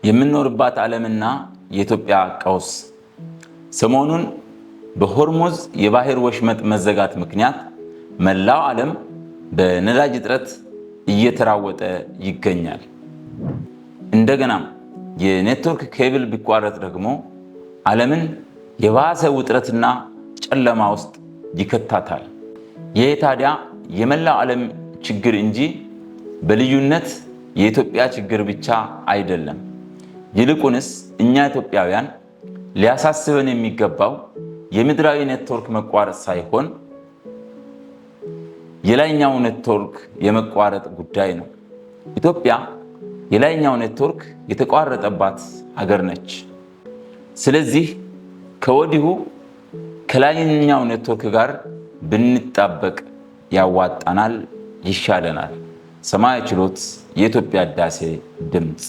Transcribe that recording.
የምንኖርባት ዓለምና የኢትዮጵያ ቀውስ። ሰሞኑን በሆርሙዝ የባህር ወሽመጥ መዘጋት ምክንያት መላው ዓለም በነዳጅ እጥረት እየተራወጠ ይገኛል። እንደገናም የኔትወርክ ኬብል ቢቋረጥ ደግሞ ዓለምን የባሰ ውጥረትና ጨለማ ውስጥ ይከታታል። ይህ ታዲያ የመላው ዓለም ችግር እንጂ በልዩነት የኢትዮጵያ ችግር ብቻ አይደለም። ይልቁንስ እኛ ኢትዮጵያውያን ሊያሳስበን የሚገባው የምድራዊ ኔትወርክ መቋረጥ ሳይሆን የላይኛው ኔትወርክ የመቋረጥ ጉዳይ ነው። ኢትዮጵያ የላይኛው ኔትወርክ የተቋረጠባት ሀገር ነች። ስለዚህ ከወዲሁ ከላይኛው ኔትወርክ ጋር ብንጣበቅ ያዋጣናል፣ ይሻለናል። ሰማያዊ ችሎት፣ የኢትዮጵያ ህዳሴ ድምፅ።